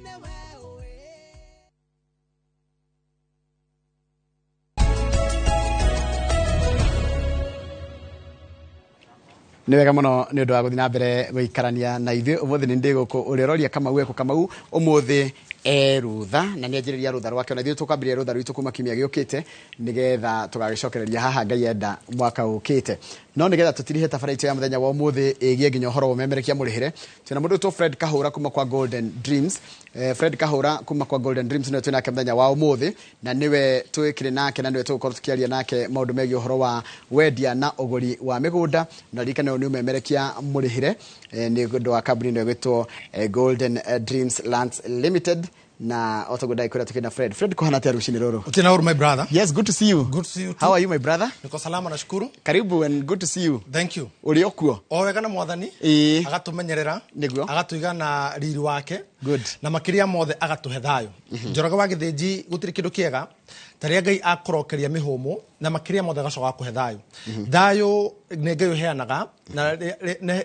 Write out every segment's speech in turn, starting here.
Nĩwe ũĩ. Nĩ wega mũno nĩ ũndũ wa gũthiĩ na mbere gũikarania na ithuĩ. Ũmũthĩ nĩ ndĩ gũkũ, ũrĩa ũroria Kamau ekũ? Kamau ũmũthĩ e rũtha na nĩ anjĩrĩria rũtha rwake, ona ithuĩ tũkwambĩrĩria rũtha rwitũ kuma kiumia gĩũkĩte, nĩgetha tũgagĩcokereria haha Ngai enda mwaka ũkĩte. No nĩgetha tũtirihe tabara itũ ya mũthenya wa ũmũthĩ ĩgiĩ nginya ũhoro wa ũmemerekia mũrĩhĩre, twĩna mũndũ wĩtwo Fred Kahũra kuma kwa Golden Dreams. Fred Kahũra kuma kwa Golden Dreams nĩwe twĩnake mũthenya wa ũmũthĩ, na nĩwe twĩkĩrĩ nake na nĩwe tũgũkorwo tũkĩaria nake maũndũ megiĩ ũhoro wa wendia na ũgũri wa mĩgũnda. Na ririkane ũyũ nĩ ũmemerekia mũrĩhĩre, nĩ ũndũ wa kambuni ĩno ĩgwĩtwo Golden Dreams Lands Limited. Na otoguo ndagĩkwĩra, tukĩ na Fred. Fred, kuhana atĩa rũcinĩ rũrũ? Utina my brother. Yes, good to see you. Good to see you too. How are you, my brother? Niko salama, nashukuru. Karibu and good to see you. Thank you. Ũrĩ o kuo? O wega na Mwathani. Agatumenyerera. Agatuiga na riri wake. Na makiria mothe agatũhe thayũ. Njoroge wa Gĩthĩnji, gũtirĩ kĩndũ kĩega ta rĩrĩa Ngai akũrokeria mĩhũmũ na makĩria mothe agacoka akũhe thayũ. Thayũ nĩ Ngai ũheanaga, na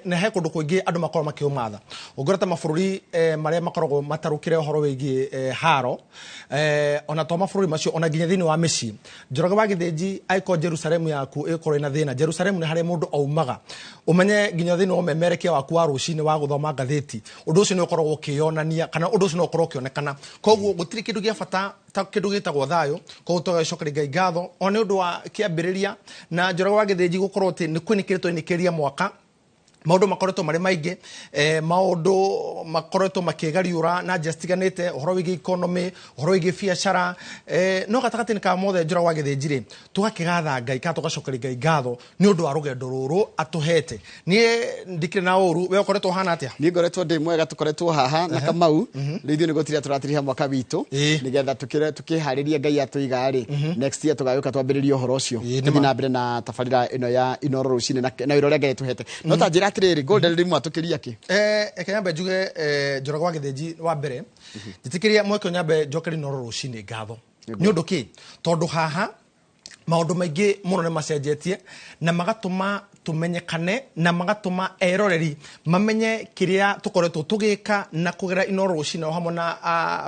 na he kũndũ kũingĩ andũ makoragwo makĩũmatha. Ũngĩrora ta mabũrũri marĩa makoragwo matarũkĩre ũhoro wĩgiĩ haro, ona to mabũrũri macio, ona nginya thĩinĩ wa mĩciĩ. Njoroge wa Gĩthĩnji, angĩkorwo Jerusalemu yaku ĩgũkorwo ĩna thĩna, Jerusalemu nĩ harĩa mũndũ aumaga, ũmenye nginya thĩinĩ wa ũmemerekia waku wa rũcinĩ wa gũthoma ngathĩti, ũndũ ũcio nĩ ũkoragwo ũkĩyonania kana ũndũ ũcio no ũkorwo ũkĩonekana. Koguo gũtirĩ kĩndũ gĩa bata ta kĩndũ gĩtagwo thayũ. Koguo tũgagĩcokeria Ngai ngatho o nĩ ũndũ wa kĩambĩrĩria na Njoroge wa Gĩthĩnji gũkorwo atĩ nĩ kwĩnĩkĩrĩtwo twainĩkĩria mwaka. Maũndũ makoretwo marĩ maingĩ, maũndũ makoretwo makĩgariũra na njĩra citiganĩte, ũhoro wĩgiĩ economy, ũhoro wĩgiĩ biacara, no gatagatĩ-inĩ ka mothe, Njoroge wa Gĩthĩnji rĩ, tũgakĩgatha Ngai kana tũgacokeria Ngai ngatho nĩ ũndũ wa rũgendo rũrũ atũhete. Niĩ ndikĩrĩ na ũru. We ũkoretwo ũhana atĩa? Niĩ ngoretwo ndĩ mwega. Tũkoretwo haha na Kamau. Rĩu ithuĩ nĩ gũtiria tũratiriha mwaka witũ, nĩgetha tũkĩharĩrie Ngai atũiga rĩ, next year tũgagĩũka twambĩrĩrie ũhoro ũcio. Nĩ Tũthiĩ ma. na mbere na tabarĩra ĩno ya Inoro rũcinĩ na wĩra ũrĩa Ngai atũhete. No ta njĩra atĩrĩrĩ, Golden Dream atũkĩria kĩ? Reke nyambe njuge, Njoroge wa Gĩthĩnji, wa mbere njĩtĩkĩria mweke ũyũ nyambe njokerie Inoro rũcinĩ ngatho. Nĩ ũndũ kĩ? Tondũ haha maũndũ maingĩ mũno nĩ macenjetie na magatũma tũmenyekane na magatũma eroreri mamenye kĩrĩa tũkoretwo tũgĩka na kũgera Inoro rũcinĩ o hamwe na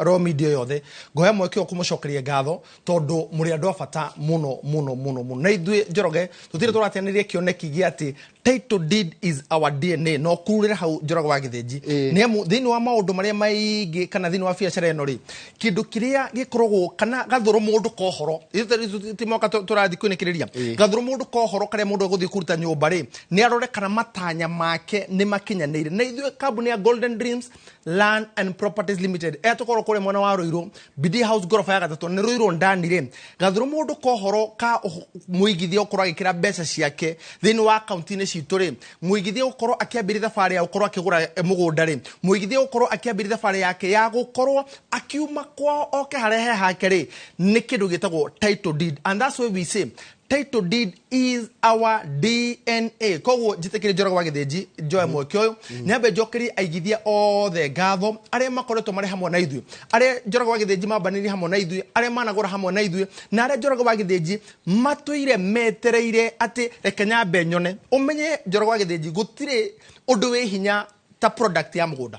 Royal Media yothe. Ngoya mweke ũyũ kũmũcokeria ngatho tondũ mũrĩ andũ a bata mũno mũno mũno mũno. Na ithuĩ, Njoroge, tũtirĩ tũrateanĩria kĩoneki gĩa atĩ title deed is our DNA. No kururĩre hau, Njoroge wa Gĩthĩnji, nĩ amu thĩinĩ wa maũndũ marĩa maingĩ kana thĩinĩ wa biacara ĩno rĩ, kĩndũ kĩrĩa gĩkoragwo kana gathũrũ mũndũ ka ũhoro, ithuĩ ti mwaka tũrathiĩ kwĩnĩkĩrĩria gathũrũ mũndũ ka ũhoro karĩa mũndũ egũthiĩ kũruta nyũmba rĩ, nĩ arore kana matanya make nĩ makinyanĩire. Na ithuĩ kambuni ya Golden Dreams Land and Properties Limited ĩrĩa tũkorwo kũrĩa mwena wa Rũirũ, BD House, ngoroba ya gatatũ, nĩ Rũirũ ndani rĩ, gathũrũ mũndũ ka ũhoro ka mũigithia gũkorwo agĩkĩra mbeca ciake thĩinĩ wa akaunti-inĩ citũ rĩ, mũigithia gũkorwo akĩambĩrĩria thabarĩ ya gũkorwo akĩgũra mũgũnda rĩ, mũigithia gũkorwo akĩambĩrĩria thabarĩ yake ya gũkorwo akiuma kwao oke harĩa he hake rĩ, nĩ kĩndũ gĩtagwo title deed. And that's why we say title deed is our DNA. Koguo njĩtĩkĩrie, Njoroge wa Gĩthĩnji, njoe mweke ũyũ nyambe njokerie aigithia othe ngatho arĩa makoretwo marĩ hamwe na ithuĩ, arĩa, Njoroge wa Gĩthĩnji, mambanĩrie hamwe na ithuĩ, arĩa managũra hamwe na ithuĩ, na arĩa, Njoroge wa Gĩthĩnji, matũire metereire atĩ reke nyambe nyone. Ũmenye, Njoroge wa Gĩthĩnji, gũtirĩ ũndũ wĩ hinya ta product ya mũgũnda.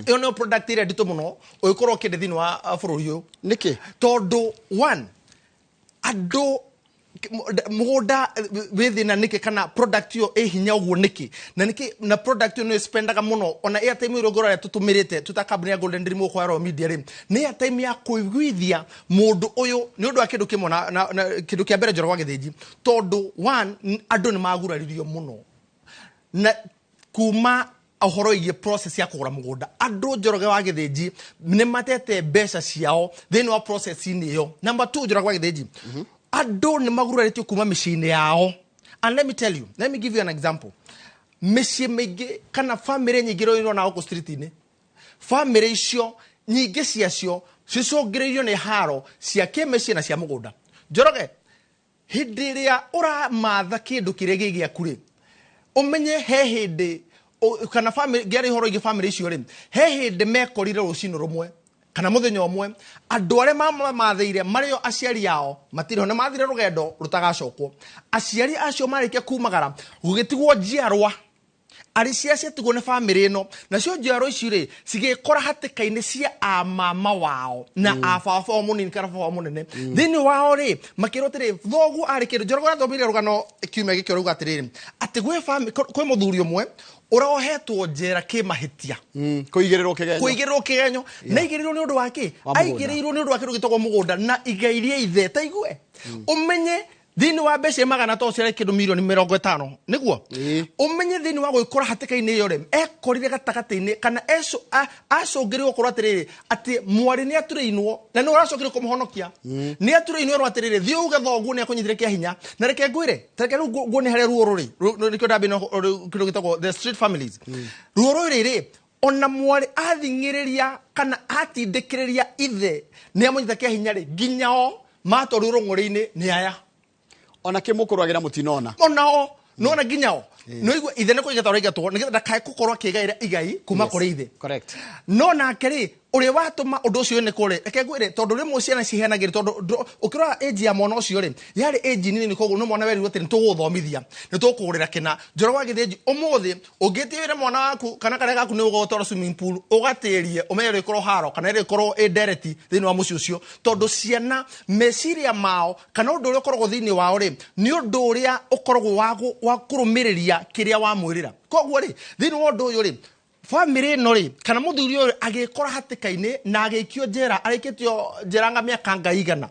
Ĩyo nĩyo product ĩrĩa nditũ mũno ũngĩkorwo ũkĩendia thĩinĩ wa bũrũri ũyũ. Nĩkĩ? Tondũ one, andũ mũgũnda wĩ thĩna nĩkĩ, kana product ĩyo ĩ hinya ũguo nĩkĩ, na nĩkĩ na product ĩyo nĩ spendaga mũno ona airtime ĩrĩa ũngĩrora tũtũmĩrĩte twĩ ta kambuni ya Golden Dream gũkũ ya Royal Media rĩ, nĩ airtime ya kũiguithia mũndũ ũyũ nĩ ũndũ wa kĩndũ kĩmwe na kĩndũ kĩa mbere, Njoroge wa Gĩthĩnji, tondũ one, andũ nĩ maguraririo mũno na kuma ũhoro wĩgiĩ process ya kũgũra mũgũnda. Andũ, Njoroge wa Gĩthĩnji, nĩ matete mbeca ciao thĩinĩ wa process-inĩ ĩyo. Number two, Njoroge wa Gĩthĩnji, andũ nĩ magurarĩtio kuma mĩciĩ-inĩ yao. And let me tell you, let me give you an example. Mĩciĩ mĩingĩ kana famĩlĩ nyingĩ iria ũrona gũkũ street-inĩ, famĩlĩ icio nyingĩ ciacio cicũngĩrĩirio nĩ haro cia kĩmĩciĩ na cia mũgũnda. Njoroge, hĩndĩ ĩrĩa ũramatha kĩndũ kĩrĩa gĩ gĩaku rĩ, ũmenye he hĩndĩ kana famĩlĩ ngĩaria ũhoro wĩgiĩ famĩlĩ icio rĩ, he hĩndĩ mekorire rũcinĩ rũmwe kana mũthenya ũmwe andũ arĩa mamathĩire marĩo aciari ao matirĩ ho, nĩ mathire rũgendo rũtagacokwo. Aciari acio marĩkia kumagara, gũgĩtigwo njiarwa. Arĩ cia ciatigwo nĩ bamĩrĩ ĩno, nacio njiaro ici rĩ cigĩkora hatĩka-inĩ cia amama wao na a baba wao mũnini kana baba wao mũnene. Thĩinĩ wao rĩ makĩrwo atĩrĩ, thoguo arĩ kĩndũ. Njoroge athomire rũgano kiumia gĩkĩ, ũrauga atĩrĩrĩ, atĩ gwĩ kwĩ mũthuri ũmwe ũrohetwo njera kĩmahĩtia. Kũigĩrĩrwo kĩgenyo. Kũigĩrĩrwo kĩgenyo, na aigĩrĩirwo nĩ ũndũ wa kĩ? Wa mũgũnda. Aigĩrĩirwo nĩ ũndũ wa kĩndũ gĩtagwo mũgũnda na igai rĩa ithe. Ta igue, ũmenye thĩinĩ wa mbeca magana to ciarĩ kĩndũ mirioni 50, nĩguo? Ĩĩ. Ũmenye thĩinĩ wa gwĩkora hatĩka-inĩ ĩyo rĩ, ekorire gatagatĩ-inĩ kana acũngĩrĩirwo gũkorwo atĩrĩrĩ, atĩ mwarĩ nĩ aturĩinwo na nĩ ũracokire kũmũhonokia, nĩ aturĩinwo erwo atĩrĩrĩ, thiĩ uge thoguo nĩ akũnyitire kĩa hinya. Na reke ngwĩre, ta reke rĩu nguone harĩa ruo rũrĩ. Nĩkĩo ndambia na kĩndũ gĩtagwo the street families. Ruo rũrĩ rĩ, ona mwarĩ athing'ĩrĩria kana atindĩkĩrĩria ithe nĩ amũnyita kĩa hinya rĩ, nginya o matwarirwo rũng'ũrĩ-inĩ nĩ aya. Ona kĩmũkũrwagĩra mũtinona. Onao nona nginya o no igua ithe nĩ kũingatwo araingatwo nĩgetha ndakae gũkorwo akĩgaĩra igai kuma kũrĩ ithe. No nake rĩ, ũrĩa watũma ũndũ ũcio nĩ kũrĩ, reke ngwĩre, tondũ rĩmwe ciana ciheanagĩrĩ, tondũ ũkĩrora age ya mwana ũcio rĩ, yarĩ age nini, koguo nĩ mwana werirwo atĩ nĩ tũgũgũthomithia, nĩ tũkũgũrĩra kĩna. Njoro wa Gĩthĩnji, ũmũthĩ ũngĩtĩĩra mwana waku kana karĩa gaku nĩ ũgũgũtwara swimming pool, ũgatĩrie ũmenye rĩkorwo haro kana rĩkorwo ĩ ndereti thĩinĩ wa mũciĩ ũcio, tondũ ciana meciria mao kana ũndũ ũrĩa ũkoragwo thĩinĩ wao rĩ, nĩ ũndũ ũrĩa ũkoragwo wa kũrũmĩrĩria kĩrĩa wamwĩrĩra. Koguo rĩ, thĩinĩ wa ũndũ ũyũ rĩ, bamĩrĩ ĩno rĩ, kana mũthuri ũyũ agĩkora hatĩka-inĩ na agĩikio njera, arĩkĩtio njera nga mĩaka ngai igana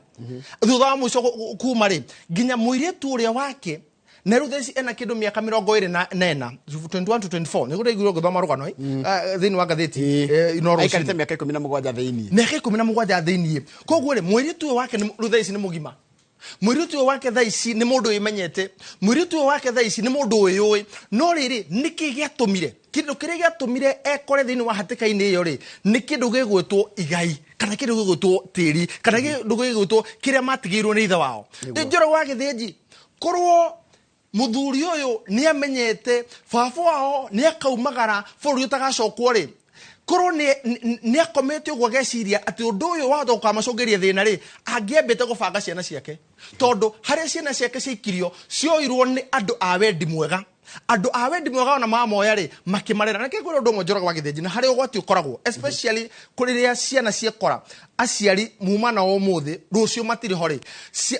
thutha wa mũico kuma rĩ, nginya mũirĩtu ũrĩa wake na rĩu thaa ici ena kĩndũ mĩaka 24, 21 to 24, nĩguo ndaiguire ngĩthoma rũgano thĩinĩ wa ngathĩti ino rũcinĩ. Aikarĩte mĩaka 17 thĩinĩ. Mĩaka 17 thĩiniĩ. Koguo rĩ, mũirĩtu ũyũ wake rĩu thaa ici nĩ mũgima. Mũirĩtu ũyũ wake thaa ici nĩ mũndũ wĩmenyete. Mũirĩtu ũyũ wake thaa ici nĩ mũndũ wĩyũĩ. No rĩrĩ, nĩkĩ gĩatũmire, kĩndũ kĩrĩa gĩatũmire ekore thĩinĩ wa hatĩka-inĩ ĩyo rĩ, nĩ kĩndũ gĩgwĩtwo igai kana kĩndũ gĩgwĩtwo tĩri kana kĩndũ gĩgwĩtwo kĩrĩa matigĩirwo nĩ ithe wao. Njoro wa Gĩthĩnji, korwo mũthuri ũyũ nĩ amenyete baba wao nĩ akaumagara bũrũri ũtagacokwo rĩ, korwo nĩ akomete ũguo ageciria atĩ ũndũ ũyũ wahota gũkamacũngĩria thĩna rĩ, angĩambĩte gũbanga ciana ciake, tondũ harĩa ciana ciake ciaikirio cioirwo nĩ andũ a wendi mwega. Andũ a wendi mwega ona mamoya rĩ, makĩmarera. Na kĩngwĩra ũndũ ũmwe, Njoroge wa Gĩthĩnji, na harĩa ũgwati ũkoragwo especially kũrĩrĩa ciana ciekora aciari muma nao ũmũthĩ, rũciũ matirĩ ho rĩ,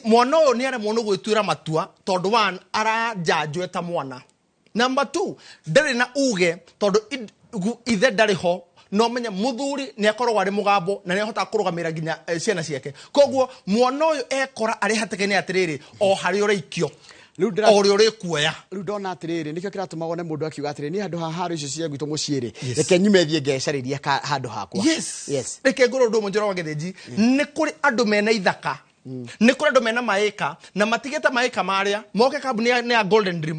mwana ũyũ nĩ aremwo nĩ gwĩtuĩra matua, tondũ one, aranjanjwo ta mwana. Number two, ndarĩ na uge tondũ ithe ndarĩ ho. No menye mũthuri nĩ akoragwo arĩ mũgambo na nĩ ahotaga kũrũgamĩrĩra nginya ciana ciake. Koguo mwana ũyũ ekora arĩ hatĩka-inĩ atĩrĩrĩ, o harĩa ũraikio, Rĩu ndĩra- o ũrĩa ũrĩkuoya. Rĩu ndona atĩrĩrĩ, nĩkĩo kĩratũma wone mũndũ akiuga atĩrĩrĩ, niĩ handũ ha haro icio cia gwitũ mũciĩ rĩ, reke nyume thiĩ ngecarĩria handũ hakwa. Reke ngũrwo ũndũ ũmwe, Njoro wa Gĩthĩnji, nĩ kũrĩ andũ mena ithaka, nĩ kũrĩ andũ mena maĩka na matigĩte maĩka marĩa moke kambuni nĩ ya Golden Dream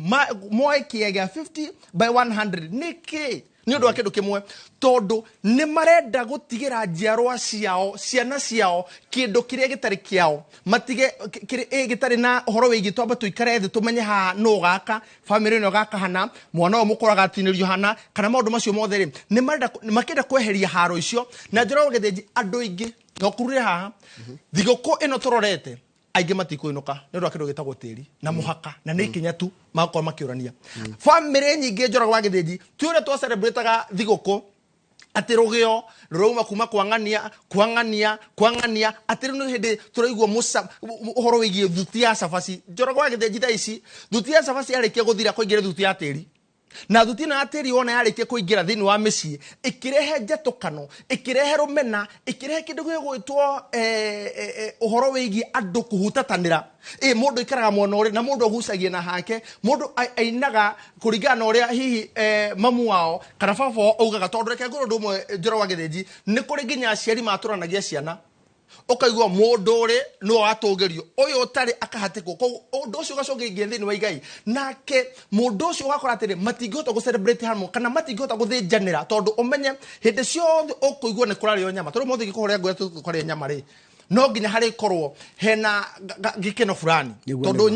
moe kĩea gĩa 50 by 100. Nĩkĩ? Nĩ ũndũ wa kĩndũ kĩmwe, tondũ nĩ marenda gũtigĩra njiarwa ciao, ciana ciao, kĩndũ kĩrĩa gĩtarĩ kĩao, matige gĩtarĩ na ũhoro wĩgiĩ twamba tũikare thĩ tũmenye haha nũ gaka bamĩrĩ ĩno gaka hana mwana ũyũ mũkũrũ agatinĩrio hana kana maũndũ macio mothe rĩ, nĩ marenda makĩenda kweheria haro icio. Na Njoro wa Gĩthĩnji, andũ aingĩ tokurire haha thigũkũ ĩno tũrorete, aingĩ matikũinũka nĩ ũndũ wa kĩndũ gĩtagwo tĩri na mũhaka, na nĩ ikinya tu magakorwo makĩũrania bamĩrĩ nyingĩ. Njoroge wa Gĩthĩnji, ti ũrĩa twacelebrataga thigũkũ atĩ rũgĩo rũrauma kuma kwang'ania kwang'ania kwang'ania, atĩ rĩu nĩ hĩndĩ tũraigua ũhoro wĩgiĩ thuti ya cabaci. Njoroge wa Gĩthĩnji, thaa ici thuti ya cabaci yarĩkia gũthira, kũingĩra thuti ya tĩri, na thuti ĩno ya tĩri wona yarĩkia kũingĩra thĩinĩ wa mĩciĩ, ĩkĩrehe njatũkano, ĩkĩrehe rũmena, ĩkĩrehe kĩndũ gĩgwĩtwo ũhoro wĩgiĩ andũ kũhutatanĩra. Ĩ mũndũ aikaraga mwena ũrĩ na mũndũ agucagia na hake, mũndũ ainaga kũringana na ũrĩa hihi mamu wao kana baba wao augaga. Tondũ reke ngwĩre ũndũ ũmwe, Njoro wa Gĩthĩnji, nĩ kũrĩ nginya aciari matũranagia ciana, ũkaigua mũndũ ũrĩ nĩwe watũgĩrio, ũyũ ũtarĩ akahatĩkwo. Koguo ũndũ ũcio ũgacũngĩrĩria thĩinĩ wa igai, nake mũndũ ũcio ũgakora atĩrĩ, matingĩhota gũ celebrate hamwe kana matingĩhota gũthĩnjanĩra, tondũ ũmenye hĩndĩ ciothe ũkũigua nĩ kũrarĩo nyama. Tondũ mũthĩ ingĩkũhũrĩra ngũya tũkũrĩa nyama rĩ, no nginya harĩkorwo hena gĩkeno fulani. Nĩguo, Tondũ nĩguo.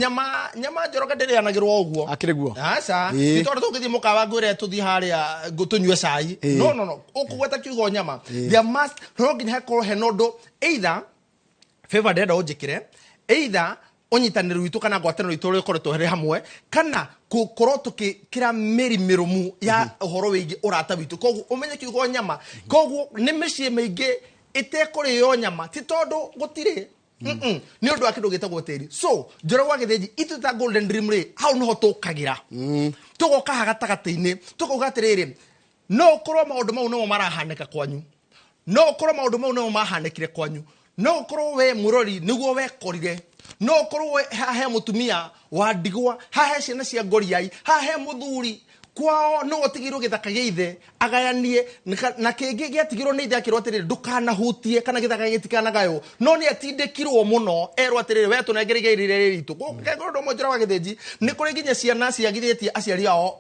nyama Njoroge ndĩrĩanagĩrwo ũguo. Akĩrĩ guo. Aca. Ĩĩ. Ti tondũ tũngĩthiĩ mũkawa ngwĩre tũthiĩ harĩa tũnyue cai. Ĩĩ. No, no, no, ũkũgweta kiugo nyama, there must, no nginya hakorwo hena ũndũ, either favor ndĩrenda ũnjĩkĩre, either Ũnyitanĩri witũ kana ngwatanĩro itũ ũrĩa ũkoretwo harĩ hamwe, kana gũkorwo tũkĩkĩra mĩri mĩrũmu ya ũhoro wĩgiĩ ũrata witũ. Koguo ũmenye kiugo nyama, koguo nĩ mĩciĩ mĩingĩ ĩtekũrĩo nyama, ti tondũ gũtirĩ. Nĩ ũndũ wa kĩndũ gĩtagwo tĩri. So Njoroge wa Gĩthĩnji, ithuĩ ta Golden Dream rĩ, hau nĩho tũkagĩra, tũgoka ha gatagatĩ-inĩ, tũkauga atĩrĩrĩ, no ũkorwo maũndũ mau nĩmo marahanĩka kwanyu, no ũkorwo maũndũ mau nĩmo mahanĩkire kwanyu, no ũkorwo we mũrori nĩguo wekorire, no ũkorwo we hahe mũtumia wa ndigwa, hahe ciana cia ngoriai, hahe mũthuri kwao no ũtigirwo gĩthaka gĩa ithe agayanie, na kĩngĩ gĩatigirwo nĩ ithe akĩrwo atĩrĩrĩ, ndũkanahutie kana gĩthaka gĩtikanagaywo, no nĩ atindĩkirwo mũno erwo atĩrĩrĩ, we tũnengere igai rĩrĩa rĩ ritũ. Kengorwo ũndũ ũmwe, Njoroge wa Gĩthĩnji, nĩ kũrĩ nginya ciana ciagithĩtie aciari ao,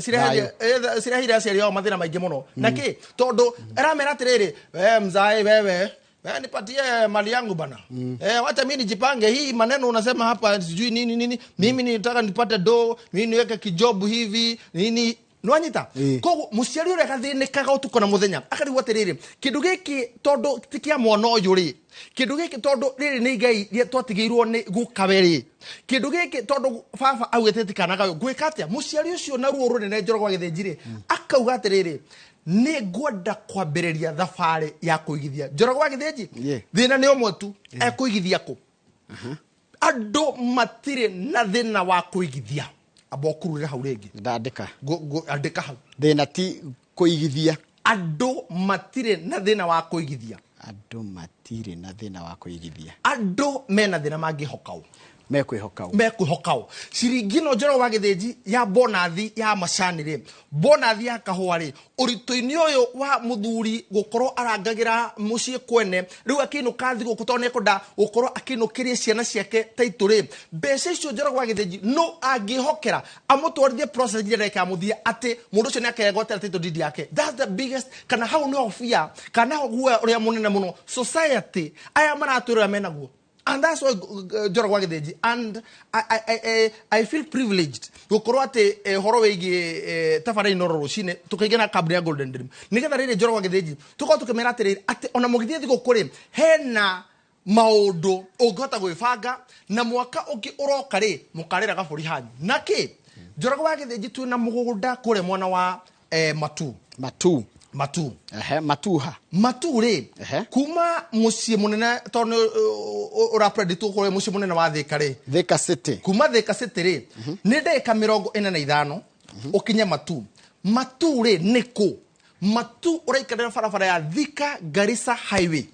cireheire aciari ao mathĩna maingĩ mũno. Na kĩ? Tondũ aramera atĩrĩrĩ, we mzae, wewe we nipatie mali yangu bana, wacha mimi nijipange. Hii maneno unasema hapa sijui nini nini, mimi nitaka nipate do, mimi niweke kijobu hivi nini, nwanyita. Koguo mũciari ũrĩa agathĩnĩkaga ũtukũ na mũthenya, akarigwo atĩrĩrĩ, kĩndũ gĩkĩ tondũ ti kĩa mwana ũyũ rĩ, kĩndũ gĩkĩ tondũ rĩrĩ nĩ igai rĩa twatigĩirwo nĩ gukawe rĩ, kĩndũ gĩkĩ tondũ baba augĩte tikanagaywo, ngwĩka atĩa? Mũciari ũcio na ruo rũnene, Njoroge wa Gĩthĩnji rĩ, akauga atĩrĩrĩ, nĩ ngwenda kwambĩrĩria thabarĩ ya kũigithia. Njoroge wa Gĩthĩnji, thĩna nĩ ũmwe tu, ekũigithia kũ? Andũ matirĩ na thĩna wa kũigithia. Amba ũkurure hau rĩngĩ. Ndandĩka. Andĩka hau. Thĩna ti kũigithia. Andũ matirĩ na thĩna wa kũigithia. Andũ matirĩ na thĩna wa kũigithia. Andũ mena thĩna mangĩhoka ũ? Mekwĩhoka ũ? Mekwĩhoka ũ? Ciringi ĩno, Njoroge wa Gĩthĩnji, ya bonathi ya macani rĩ, bonathi ya kahũa rĩ, ũritũ-inĩ ũyũ wa mũthuri gũkorwo arangagĩra mũciĩ kwene, rĩu akĩinũka thigũkũ tondũ nĩekwenda gũkorwo akĩinũkĩria ciana ciake taitũ rĩ, mbeca icio, Njoroge wa Gĩthĩnji, no angĩhokera amũtwarithie process nginya ndagĩka ya mũthia atĩ mũndũ ũcio nĩakegwatĩra title deed yake? That's the biggest, kana hau nĩho fear, kana ho guoya ũrĩa mũnene mũno society aya maratwĩrora menaguo. And that's why, Njoroge wa Gĩthĩnji, and I feel privileged gũkorwo atĩ ũhoro wĩgiĩ tabarĩra Inooro rũcinĩ tũkaigana na kambuni ya Golden Dream, nĩgetha rĩrĩ, Njoroge wa Gĩthĩnji, tũkorwo tũkĩmera atĩrĩrĩ, atĩ ona mũgĩthiĩ thigũkũ rĩ, hena maũndũ ũngĩhota gwĩbanga, na mwaka ũngĩ ũroka rĩ, mũkarĩra gabũri hanyu. Na kĩ, Njoroge wa Gĩthĩnji, twĩna mũgũnda kũrĩa mwena wa Matu. Matu. Matu. Ehe, matuha. Matu rĩ, kuma mũciĩ mũnene, tondũ ũrapredict kũrĩa mũciĩ mũnene wa Thĩka rĩ, Thika City. Kuma Thĩka City rĩ, nĩ ndagĩka 45 ũkinye Matu. Matu rĩ, nĩ kũ Matu? Ũraikarĩra barabara ya Thika Garissa Highway,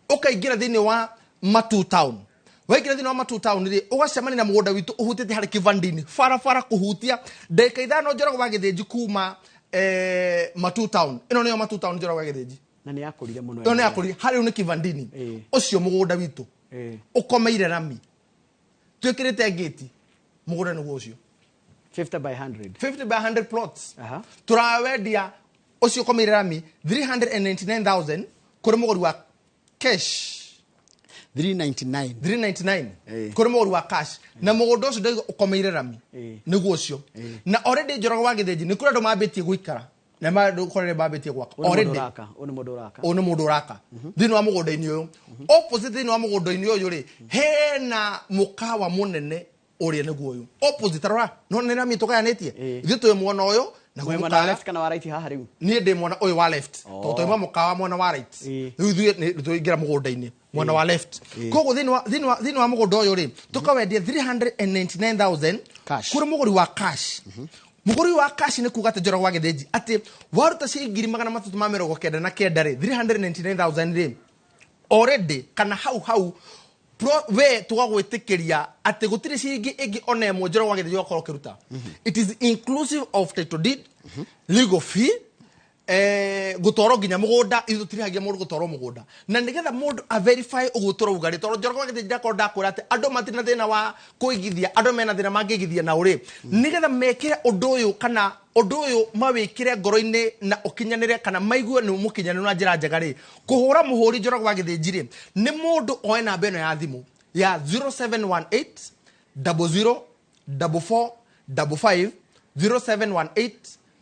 ũkaingĩra thĩinĩ wa Matu Town. Waingĩra thĩinĩ wa Matu Town rĩ, ũgacemania na mũgũnda witũ ũhutĩtie harĩ Kivandini, barabara kũhutia ndagĩka 5, Njoroge wa Gĩthĩnji, kuma Matu Town. Ĩno nĩyo Matu Town, Njoroge wa Gĩthĩnji. Na nĩ yakũrire mũno. Ĩyo nĩ yakũrire harĩ nĩ Kivandini. Ũcio mũgũnda witũ ũkomeire rami, twĩkĩrĩte ngĩti, mũgũnda nĩguo ũcio. 50 by 100. 50 by 100 plots. Tũrawendia ũcio ũkomeire rami 399,000 kũrĩ mũgũri wa cash. 399. 399 kũrĩ mũgũri wa cash, na mũgũnda ũcio ndauga ũkomeire rami, nĩguo ũcio. Na already, Njoroge wa Gĩthĩnji, nĩ kũrĩ andũ mambĩtie gũikara na kũrĩ mambĩtie gwaka. Ũyũ nĩ mũndũ Already. ũraka, ũyũ nĩ mũndũ ũraka. Ũyũ nĩ mũndũ ũraka thĩinĩ wa mũgũnda-inĩ ũyũ. Opposite thĩinĩ wa mũgũnda-inĩ ũyũ rĩ, hena mũkawa mũnene ũrĩa nĩguo ũyũ opposite. Rora, no nĩ rami tũgayanĩtie. Ithuĩ twĩ mwena ũyũ naguo Mwĩ mwena wa mũkawa. left kana wa right haha rĩu? Niĩ ndĩ mwena ũyũ wa left, tondũ twauma mũkawa mwena wa right. Rĩu ithuĩ nĩ tũingĩra mũgũnda-inĩ mwena wa left. Koguo thĩinĩ wa mũgũnda ũyũ rĩ, tũkawendia 399,000 Cash. kũrĩ mũgũri wa cash. Mũgũri wa cash nĩ kuga atĩ, Njoroge wa Gĩthĩnji, atĩ waruta ciringi 399,000 rĩ, 399,000 rĩ, already kana hau hau we tũgagwĩtĩkĩria atĩ gũtirĩ ciringi ĩngĩ ona ĩmwe, Njoroge wa Gĩthĩnji, ũgakorwo ũkĩruta. It is inclusive of title deed, legal fee, gũtwarwo nginya mũgũnda. Ithuĩ tũtirihagia mũndũ gũtwarwo mũgũnda, na nĩgetha mũndũ a verify ũguo tũrauga rĩ, tondũ Njoroge wa Gĩthĩnji ndakorwo ndakwĩra atĩ andũ matirĩ na thĩna wa kũigithia, andũ mena thĩna mangĩigithia na ũrĩ, nĩgetha mekĩre ũndũ ũyũ kana ũndũ ũyũ mawĩkĩre ngoro-inĩ na ũkinyanĩre, kana maigue nĩ mũkinyanĩru na njĩra njega rĩ, kũhũra mũhũri, Njoroge wa Gĩthĩnji rĩ, nĩ mũndũ oe namba ĩno ya thimũ ya 0718 00 44 55, 0718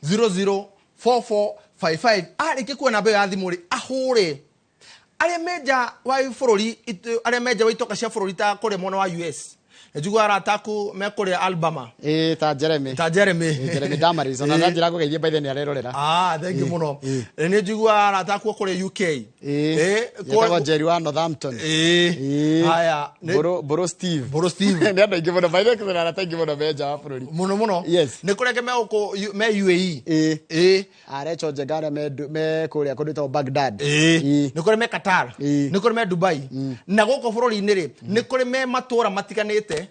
00 4455. Arĩkia kuoya namba ĩyo ya thimũ rĩ, ahũre arĩa menja wa bũrũri, arĩa menja wa itoka cia bũrũri ta kũrĩa mwena wa US. Njiguaga arata aku me kũrĩa Alabama. Ĩĩ, ta Jeremy. Ta Jeremy. Ĩĩ, Jeremy Damaris ona ndanjĩra ngũgeithie by the nĩ arerorera. Ah, thank you mũno. Nĩ njiguaga arata aku kũrĩa UK. Ĩĩ. Ĩĩ, Yetagwo Jerry wa Northampton. Ĩĩ. Ĩĩ. Haya, Mbũrũ Steve. Mbũrũ Steve. Nĩ andũ aingĩ mũno by the way kwĩna arata aingĩ mũno me nja wa bũrũri. Mũno mũno. Yes. Nĩ kũrĩa angĩ me gũkũ me UAE. Ĩĩ. Ĩĩ. Arecho Njenga arĩa me kũrĩa kũndũ gwĩtagwo Baghdad. Ĩĩ. Ĩĩ. Nĩ kũrĩ me Qatar. Ĩĩ. Nĩ kũrĩ me Dubai. Na gũkũ bũrũri-inĩ rĩ, nĩ kũrĩ me matũra matiganĩte.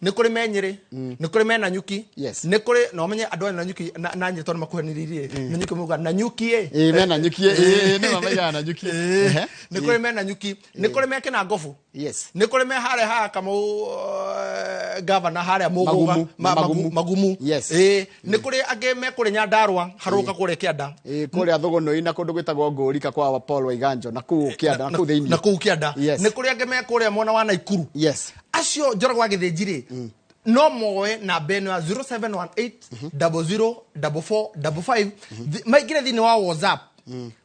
Nĩ kũrĩ me Nyĩrĩ. Nĩ kũrĩ me Nanyuki. Yes. Nĩ kũrĩ na ũmenye andũ aya Nanyuki na Nyĩrĩ tondũ makuhanĩrĩirie. Nanyuki mauga Nanyuki ĩ. Ĩĩ, me Nanyuki ĩ. Ĩĩ, nĩ ma maigaga Nanyuki. Ĩĩ. Ehe. Nĩ kũrĩ me Nanyuki. Nĩ kũrĩ me Kĩnangobu. Yes. Nĩ kũrĩ me harĩa haha Kamau gavana harĩa Mũgũga. Magumu. Magumu. Magumu. Yes. Ĩĩ. Nĩ kũrĩ angĩ me kũrĩ Nyandarũa harũrũka kũrĩa kĩanda. Ĩĩ, kũrĩa Thũgũnũi na kũndũ gwĩtagwo Ngũrika kwa Paul Waiganjo na kũu kĩanda na kũu thĩinĩ. Na kũu kĩanda. Yes. Nĩ kũrĩ angĩ me kũrĩa mwena wa Naikuru. Yes. Acio Njoroge wa Gĩthĩnji rĩ, no moe namba ĩno ya 0718 00 44 55 maingĩre thĩinĩ wa WhatsApp.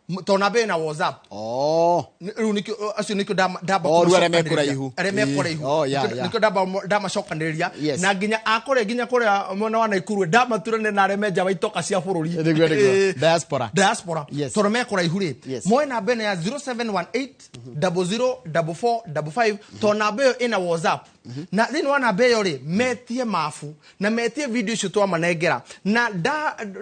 Tondũ namba ĩyo ĩna WhatsApp. Oh. Rĩu nĩkĩo acio nĩkĩo ndamba Oh, rĩu arĩa me kũmacokanĩrĩria. kũraihu. Arĩa me Ĩĩ. kũraihu. Oh, yeah, yeah. Nĩkĩo ndamacokanĩrĩria. Yes. Na nginya akũrĩa nginya kũrĩa mwena wa Naikuru ndamaturane na arĩa me nja wa itoka cia bũrũri. Nĩguo, nĩguo. Ĩĩ. Diaspora. Diaspora. Yes. Tondũ me kũraihu rĩ. Yes. Moe namba ĩno ya 0718 00 44 55 tondũ namba ĩyo ĩna WhatsApp. Na thĩinĩ wa namba ĩyo rĩ, metie mabu na metie video icio twamanengera na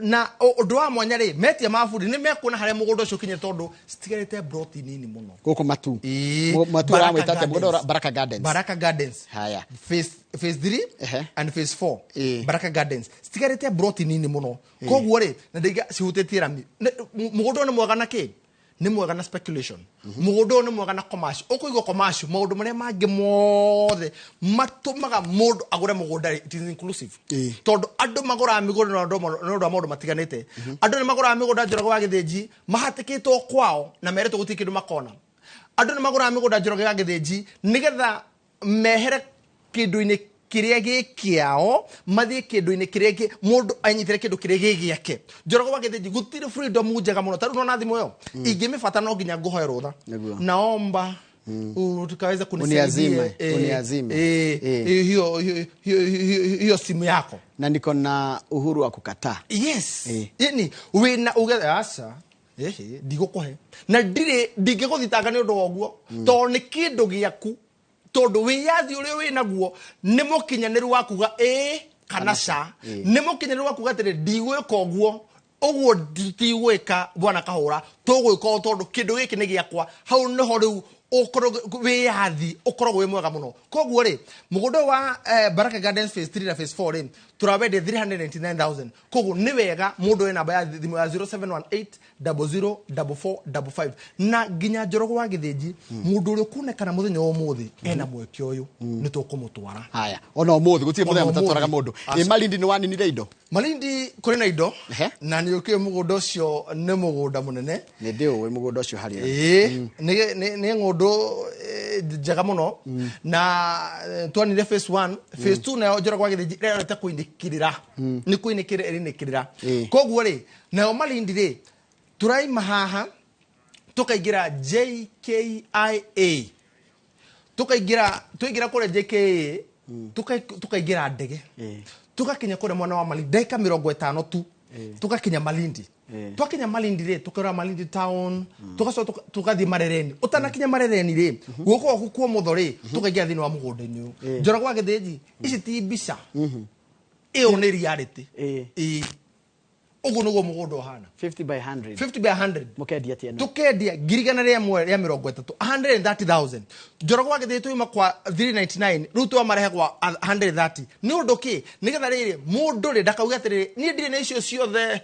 na ũndũ wa mwanya rĩ, metie mabu rĩ, nĩ mekuona harĩa mũgũnda ũcio ũkinyĩte tondũ citigarĩte broti nini mũno. Gũkũ Matu. Ĩĩ. Matu Baraka ũramwĩta atĩa? Mũgũnda Gardens. Baraka Gardens. Baraka Gardens. Haya. Phase 3 Ehe. and phase 4. Ĩĩ. Baraka Gardens. Citigarĩte broti nini mũno. Koguo rĩ, na ndaiga cihutĩtie rami. Mũgũnda ũyũ nĩ mwega na kĩ? Nĩ mwega na speculation. Mũgũnda ũyũ nĩ mwega na commercial. Ũkũigua commercial, maũndũ marĩa mangĩ mothe matũmaga mũndũ agũre mũgũnda rĩ, it is inclusive. Ĩĩ. Tondũ andũ magũraga mĩgũnda nĩ ũndũ wa maũndũ matiganĩte. Andũ nĩ magũraga mĩgũnda Njoroge wa Gĩthĩnji mahatĩkĩtwo kwao na merĩtwo gũtirĩ kĩndũ makona. Andũ nĩ magũraga mĩgũnda Njoroge wa Gĩthĩnji nĩgetha mehere kĩndũ-inĩ kĩrĩa gĩ kĩao mathiĩ kĩndũ-inĩ kĩrĩa gĩ mũndũ anyitĩre kĩndũ kĩrĩa gĩ gĩake. Njoroge wa Gĩthĩnji gũtirĩ freedom njega mũno. Ta rĩu nona thimũ ĩyo ingĩmĩbata no nginya ngũhoe rũtha. Nĩguo. Naomba tukaweza kunisaidia. Uniazime, uniazime. Hiyo simu yako. Na niko na uhuru wa kukataa. Yes. Yani wĩna uge aca. Ehe, ndigũkũhe. Na ndirĩ ndingĩgũthitanga nĩ ũndũ wa ũguo. Tondũ nĩ kĩndũ gĩaku. Tondũ wĩyathi ũrĩa wĩnaguo nĩ mũkinyanĩru wa kuga ĩĩ kana ca. Nĩ mũkinyanĩru wa kuga atĩrĩ ndigwĩka ũguo. Ũguo tigwĩka bwana Kahũra, tũgwĩka o tondũ kĩndũ gĩkĩ nĩ gĩakwa. Hau nĩho rĩu ũkorwo wĩyathi ũkoragwo wĩ mwega mũno. Koguo rĩ, mũgũnda wa Baraka Gardens phase 3 na phase 4 rĩ, tũrawendia 399,000. Koguo nĩ wega mũndũ oe namba ya thimũ ya 0718 00 44 55. Na nginya Njoroge wa Gĩthĩnji, mũndũ ũrĩa ũkuonekana mũthenya wa ũmũthĩ ena mweke ũyũ, nĩ tũkũmũtwara. Haya, ona ũmũthĩ gũtirĩ mũthenya Ona mũtatwaraga ũmũthĩ. mũndũ. Aca. Ĩ Malindi nĩ waninire indo? Malindi kũrĩ na indo. Ehe. Na nĩ ũkĩũĩ mũgũnda ũcio nĩ mũgũnda mũnene. Nĩ ndĩũĩ mũgũnda ũcio harĩa. Ĩĩ, nĩ ng'ũndũ njega mũno. Na twanire phase 1, phase 2 nayo Njoroge wa Gĩthĩnji ĩrerorete kũinĩkĩrĩra. Nĩ kũinĩkĩrĩra ĩrĩnĩkĩrĩra. Ĩĩ. Koguo rĩ, nayo Malindi rĩ, tũraima haha tũkaingĩra JKIA. Tũkaingĩra, twaingĩra kũrĩa JKIA, tũkaingĩra ndege. Tũgakinya kũrĩa mwena wa Malindi, ndagĩka mĩrongo ĩtano tu. Tũgakinya Malindi. Twakinya Malindi rĩ, tũkerora Malindi town, tũgacoka tũgathiĩ Marereni. Ũtanakinya Marereni rĩ, guoko gwaku kwa ũmotho rĩ, tũkaingĩra thĩinĩ wa mũgũnda-inĩ ũyũ. Njoroge wa Gĩthĩnji, ici ti mbica. Ĩyo nĩ reality. Ĩĩ. Ũguo nĩguo mũgũnda ũhana. 50 by 100. 50 by 100. Mũkendia atĩa ĩno? Tũkendia ngiri igana rĩmwe rĩa mĩrongo ĩtatũ, 130,000. Njoroge wa Gĩthĩnji twauma kwa 399, rĩu twamarehe kwa 130. Nĩ ũndũ kĩ? Nĩgetha rĩrĩ, mũndũ rĩ, ndakauge atĩrĩrĩ, niĩ ndirĩ na icio ciothe.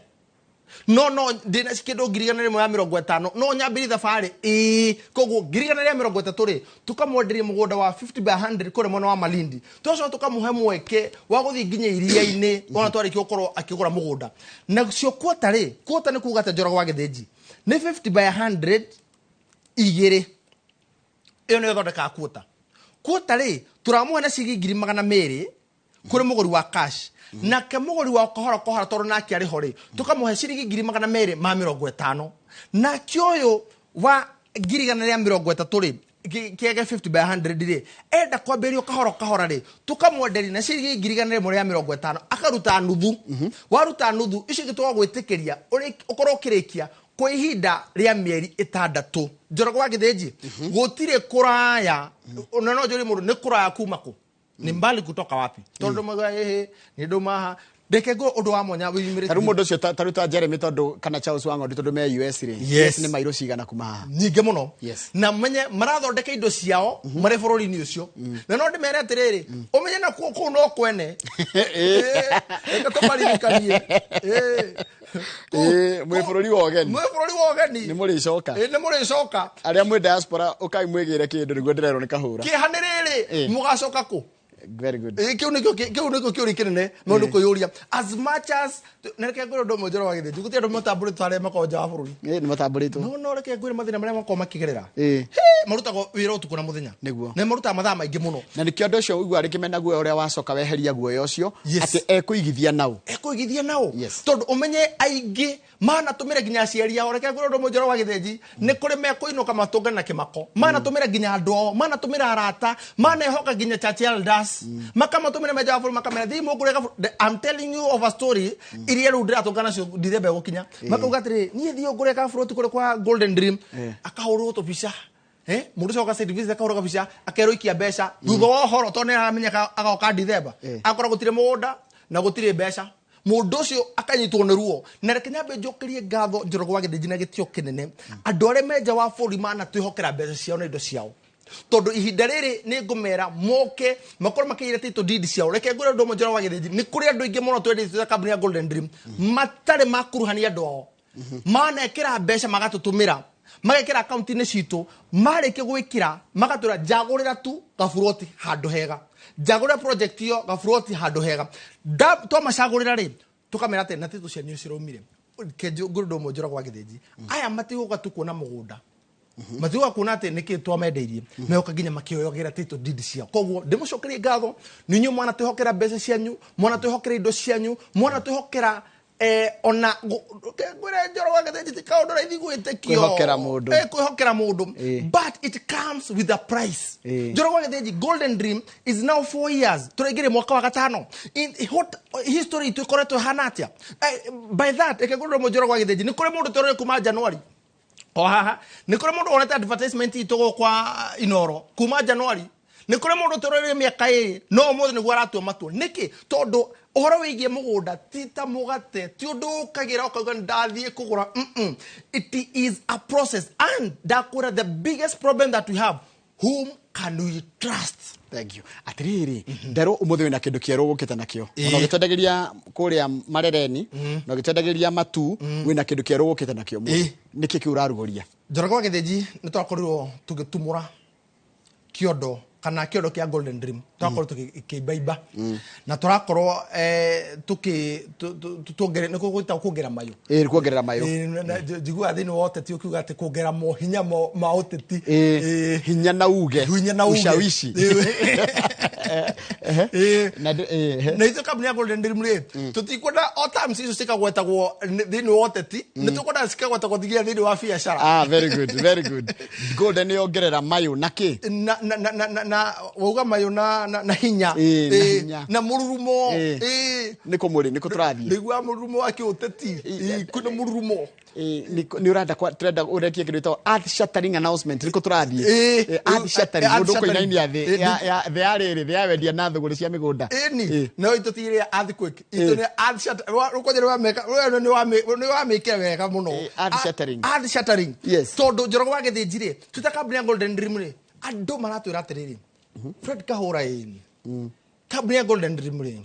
No, no, ndĩna kĩndũ ngiri igana rĩmwe rĩa mĩrongo ĩtano, no nyambĩrĩrie thabarĩ. Ĩĩ, koguo ngiri igana rĩa mĩrongo ĩtatũ rĩ, tũkamwenderia mũgũnda wa 50 by 100 kũrĩa mwena wa Malindi. Tũgacoka tũkamũhe mweke wa gũthiĩ nginya iria-inĩ, ona twarĩkia gũkorwo akĩgũra mũgũnda. Nacio quarter rĩ, quarter nĩ kuga atĩ Njoroge wa Gĩthĩnji nĩ 50 by 100 igĩrĩ. Ĩyo nĩyo ĩthondekaga quarter. Quarter rĩ, tũramũhe na ciringi ngiri magana merĩ kũrĩ mũgũri wa cash. Nake mũgũri wa kohora kohora tondũ nake arĩ ho rĩ, tũkamũhe ciringi ngiri magana merĩ ma mĩrongo ĩtano. Nake ũyũ wa ngiri igana rĩa mĩrongo ĩtatũ rĩ, Kĩege 50 by 100 rĩ, enda kwambĩrĩrio kahora kahora rĩ, tũkamwenderia na ciringi 150,000, akaruta nuthu. Waruta nuthu, icio ingĩ tũgagwĩtĩkĩria ũkorwo ũkĩrĩkia kwa ihinda rĩa mĩeri 6. Njoroge wa Gĩthĩnji, gũtirĩ kũraya. Na no njũrie mũndũ, nĩ kũraya kuma kũ? Ni mbali kutoka wapi? Tondũ mauga ĩhĩ nĩ ndũmaha. Reke ngũ ũndũ wa mwanya wĩyumĩrĩtie. Tarĩu mũndũ ũcio tarĩu ta Jeremy, tondũ kana Charles Wang'ondu, tondũ me US rĩ, Yes. nĩ mairũ cigana kuma haha? Nyingĩ mũno. Na menye marathondeka indo ciao marĩ bũrũri-inĩ ũcio. Na no ndĩmere atĩrĩrĩ, ũmenye na kũu kũu no kwene. Reke tũmaririkanie. Mwĩ bũrũri wa ũgeni. Mwĩ bũrũri wa ũgeni. Nĩ mũrĩcoka. Nĩ mũrĩcoka. Arĩa mwĩ diaspora, ũkai mwĩgĩre kĩndũ, nĩguo ndĩrerwo nĩ kahũra. Kĩeha nĩ rĩrĩ, mũgacoka kũ? Very good. Kĩu nĩkĩo kĩũria kĩnene no nĩ kwĩyũria, as much as na reke ngwĩre ũndũ ũmwe, Njoro wa Gĩthĩnji, gũtirĩ andũ matambũrĩtwo arĩa makoragwo nja wa bũrũri. Nĩ matambũrĩtwo. No reke ngwĩre mathĩna marĩa makoragwo makĩgerera. Marutagwo wĩra ũtukũ na mũthenya. Na marutaga mathaa maingĩ mũno. Na nĩkĩo andũ acio ũiguaga rĩngĩ mena guoya ũrĩa wacoka weheria guoya ũcio, atĩ ekũigithia nau. Ekũigithia nao. Tondũ ũmenye aingĩ manatũmĩra nginya aciari ao. Reke ngwĩre ũndũ ũmwe, Njoro wa Gĩthĩnji, nĩ kũrĩ mekũinũka matũngane na kĩmako. Manatũmĩra nginya andũ ao, manatũmĩra arata, manehoka nginya church elders, makamatũmĩra menja wa bũrũri, makamera thiĩ mũngũre I'm telling you of a story iria rĩu ndĩratũngana nacio Ndithemba ĩgũkinya. Makauga atĩrĩrĩ, niĩ thiĩ ngũre kaburoti kũrĩ kwa Golden Dream. Akahũrwo tũbica. Mũndũ ũcio oka site visit, akahũrwo kabica, akerwo ikia mbeca. Thutha wa ũhoro, tondũ nĩ aramenyeka agoka Ndithemba, akora gũtirĩ mũgũnda na gũtirĩ mbeca. Mũndũ ũcio akanyitwo nĩ ruo. Na reke nyambe njokerie ngatho, Njoroge wa Gĩthĩnji, na gĩtĩo kĩnene andũ arĩa menja wa bũrũri manatwĩhokera mbeca ciao na indo ciao, tondũ ihinda rĩrĩ nĩ ngũmera moke makorwo makĩire title deed ciao. Reke ngwĩre ũndũ ũmwe, Njoroge wa Gĩthĩnji, nĩ kũrĩ andũ aingĩ mũno twendete ta kambuni ya Golden Dream matarĩ makuruhania andũ ao. Manekĩra mbeca, magatũtũmĩra, magekĩra akaunti-inĩ citũ. Marĩkia gwĩkĩra, magatwĩra njagũrĩra tu gaburoti handũ hega, njagũrĩra project ĩyo gaburoti handũ hega. Twamacagũrĩra rĩ, tũkamera atĩ na titũ cianyu ciraumire. Ngũrĩ ũndũ ũmwe, Njoroge wa Gĩthĩnji, aya matigũka tu kuona mũgũnda, matigũka kuona atĩ nĩkĩ twamendeirie, megoka nginya makĩoyagĩra title deed ciao. Koguo ndĩmũcokerie ngatho nĩ inyuĩ mwanatwĩhokera mbeca cianyu, mwanatwĩhokera indo cianyu, mwanatwĩhokera ona ngwĩre, Njoroge wa Gĩthĩnji, ti kaũndũ raithi gwĩtĩkio. Kwĩhokera mũndũ. Kwĩhokera mũndũ. But it comes with a price. Njoroge wa Gĩthĩnji, Golden Dream is now 4 years, tũraingĩrĩ mwaka wa gatano. In what history itũ ĩkoretwo ĩhana atĩa? By that, reke ngwĩre ũndũ, Njoroge wa Gĩthĩnji, nĩ kũrĩ mũndũ tũrĩ kuma January o haha, nĩ kũrĩ mũndũ wonete advertisement itũ gũkwa Inoro kuma January, nĩ kũrĩ mũndũ tũrorire mĩaka 2, no ũmũthĩ nĩguo aratua matua. Nĩkĩ? Tondũ ũhoro wĩgiĩ mũgũnda ti ta mũgate, ti ũndũ ũkagĩra ũkauga nĩ ndathiĩ kũgũra. It is a process, and ndakwĩra, the biggest problem that we have, whom can we trust? Thank you. Atiriri, nderwo umuthi wina kindu kieru gukite nakio. Ona ugitwendagiria kuria Marereni na ugitwendagiria matu, wina kindu kieru gukite nakio. Niki kiu uraruguria? Njoroge wa Gĩthĩnji, nĩ twakorirwo tũgĩtumũra kĩondo kana kĩondo kĩa Golden Dream. Twakorwo tũkĩimbaimba na tũrakorwo tũkĩ tuongere nĩ gwĩtagwo kuongerera mayũ. Ĩ, kuongerera mayũ. Njiguaga thĩinĩ wa ũteti ũkiuga atĩ kuongerera mohinya ma ũteti. Hinya na uge. Hinya na uge. Ushawishi. Na ithuĩ kambuni ya Golden Dream rĩ, tũtikwenda o terms icio cikagwetagwo thĩinĩ wa ũteti, nĩ tũkwenda cikagwetagwo nginya thĩinĩ wa biacara. Ah, very good, very good. Golden yongerera mayũ na kĩ? Na wauga mayũ na hinya. Na hinya. Na mũrurumo. Nĩ kũ mũrĩ? Nĩ kũ tũrathiĩ? Nĩguo mũrurumo wa kĩũteti. Kwĩna mũrurumo. Nĩ ũrenda tũrenda ũrekie kĩndũ gĩtagwo earth shattering announcement. Nĩ kũ tũrathiĩ? Earth shattering, Earth mũndũ shattering. ũkũinainia thĩ ya thĩ ya rĩrĩ, thĩ ya wendia na thũgũrĩ cia mĩgũnda. Ĩni. No itũ ti ĩrĩa earthquake, itũ nĩ earth shatter. Rũkonje nĩ wamĩkĩra wega mũno. Earth shattering. Earth shattering. Yes. Tondũ Njoroge wa Gĩthĩnji rĩ, twĩta kambuni ya Golden Dream rĩ, andũ maratwĩra atĩrĩrĩ, Fred Kahũra, ĩni kambuni ya Golden Dream rĩ,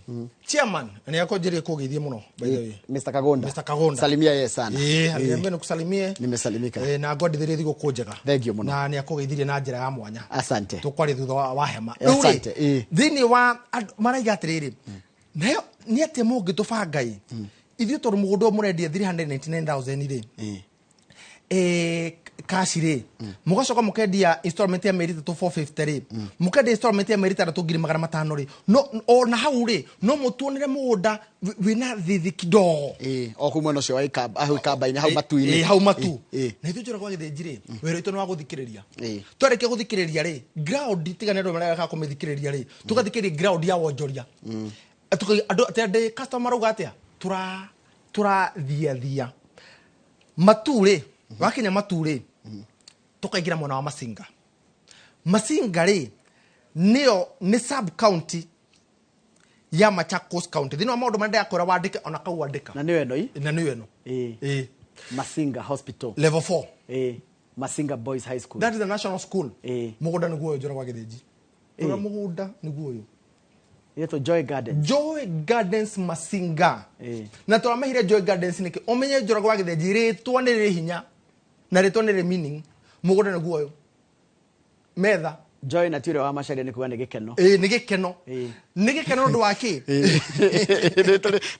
chairman nĩ akonjerie kũgeithie mũno, by the way. Mr. Kagonda. Mr. Kagonda. Salimia yeye sana. Aliniambia nikusalimie. Nimesalimika. Na ngwendithĩrie thigũkũ njega. Thank you mũno. Na nĩ akũgeithirie na njĩra ya mwanya. Asante. Tũkwaria thutha wa hema. Rĩu rĩ, Asante. Thĩinĩ wa andũ maraiga atĩrĩrĩ, nayo nĩ atĩa mũngĩtũbanga ĩ ithuĩ, tondũ mũgũnda ũyũ mũrendia 399,000 rĩ, cash rĩ, mũgacoka mũkendia installment ya mĩeri 3 450 rĩ, mũkendia installment ya mĩeri 6 500,000 rĩ, no ona hau rĩ no mũtuonere mũgũnda wĩna thithi kidogo. Ĩĩ, o kũu mwena ũcio wa hau ikamba-inĩ, hau matu-inĩ. Ĩĩ, hau matu. Ĩĩ. Na ithuĩ Njoroge wa Gĩthĩnji rĩ, wĩra witũ nĩ wa gũthikĩrĩria. Ĩĩ. Twarĩkia gũthikĩrĩria rĩ, ground tiga nĩ andũ mareka kũmĩthikĩrĩria rĩ, tũgathikĩrĩria ground ya wonjoria. Andũ atĩ andĩ customer rauga atĩa, tũrathiathia matu rĩ, wakinya matu rĩ, tũkaingĩra mwena wa Masinga. Masinga rĩ nĩyo nĩ sub county ya Machakos County. Thĩinĩ wa maũndũ marĩa ndĩrakwĩra wandĩke, ona kau wandĩka. Na nĩyo ĩno Na nĩyo ĩno. Ĩĩ. Ĩĩ. Masinga Hospital. Level 4. Ĩĩ. Masinga Boys High School. That is the national school. Ĩĩ. Mũgũnda nĩguo ũyũ, Njoroge wa Gĩthĩnji. Ĩĩ. Ũrĩa mũgũnda nĩguo ũyũ. Ĩtwo Joy Gardens. Joy Gardens Masinga. Ĩĩ. Na tũramehire Joy Gardens nĩkĩ? Ũmenye Njoroge wa Gĩthĩnji rĩtwa nĩ rĩrĩ hinya na rĩtwa nĩ rĩrĩ meaning. Mũgũnda nĩguo ũyũ. Metha. Joy na ti ũrĩa wa Macharia, nĩ kuga nĩ gĩkeno. Ĩĩ, nĩ gĩkeno. Ĩĩ. Nĩ gĩkeno ũndũ wa kĩ?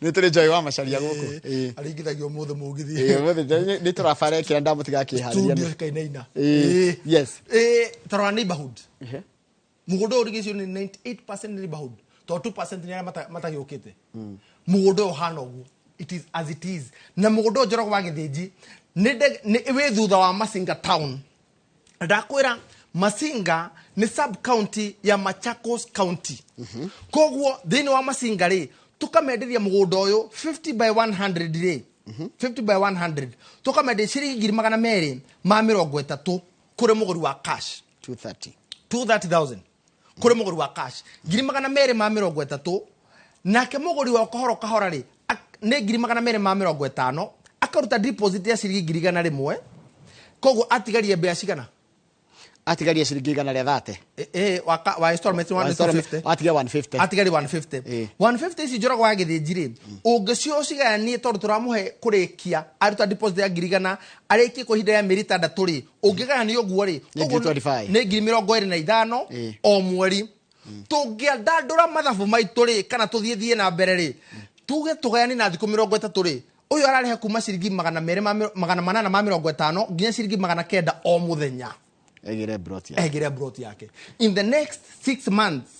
Nĩ tũrĩ Joy wa Macharia gũkũ. Ĩĩ. Aringithagio ũmũthĩ mũgithi. Ĩĩ, ũmũthĩ nĩ tũrabara kĩrĩa ndamũtiga akĩharĩria. Studio kainaina. Ĩĩ, yes. Ĩĩ, tarora neighborhood. Ehe. Mũgũnda ũyũ ũrigicĩirio nĩ 98% neighborhood, tondũ 2% nĩ arĩa matagĩũkĩte. Mũgũnda ũyũ ũhana ũguo, it is as it is. Na mũgũnda ũyũ, Njoroge wa Gĩthĩnji, nĩ wĩ thutha wa Masinga town. Ndakwĩra Masinga nĩ sub county ya Machakos County. Koguo thĩinĩ wa Masinga rĩ, tũkamenderia mũgũnda ũyũ 50 by 100 rĩ, 50 by 100 tũkamenderia ciringi 230,000 kũrĩ mũgũri wa cash. 230. 230,000 kũrĩ mũgũri wa cash, 230,000. Nake mũgũri wa kahora kahora rĩ, nĩ 250,000, akaruta deposit ya ciringi 100,000. Koguo atigarie mbea cigana? Atigarie ciringi 130. Wa installment 150. Atigia 150. Atigari 150. Ĩĩ. 150 ici, Njoroge wa Gĩthĩnji rĩ, ũngĩcio ũcigayanie, tondũ tũramũhe kũrĩkia aruta deposit ya 100,000, arĩkie kwa ihinda rĩa mĩeri 6 rĩ, ũngĩgayania ũguo rĩ, Nĩ ũguo 25. nĩ 25,000 Ĩĩ. o mweri. Tũngĩandandũra mathabu maitũ rĩ, kana tũthiĩ thiĩ na mbere rĩ, tuge tũgayanie na thikũ 30 rĩ, ũyũ ararĩha kuma ciringi 200 ma 850 nginya ciringi 900 o mũthenya. Egire brot ya. Egire brot yake in the next 6 months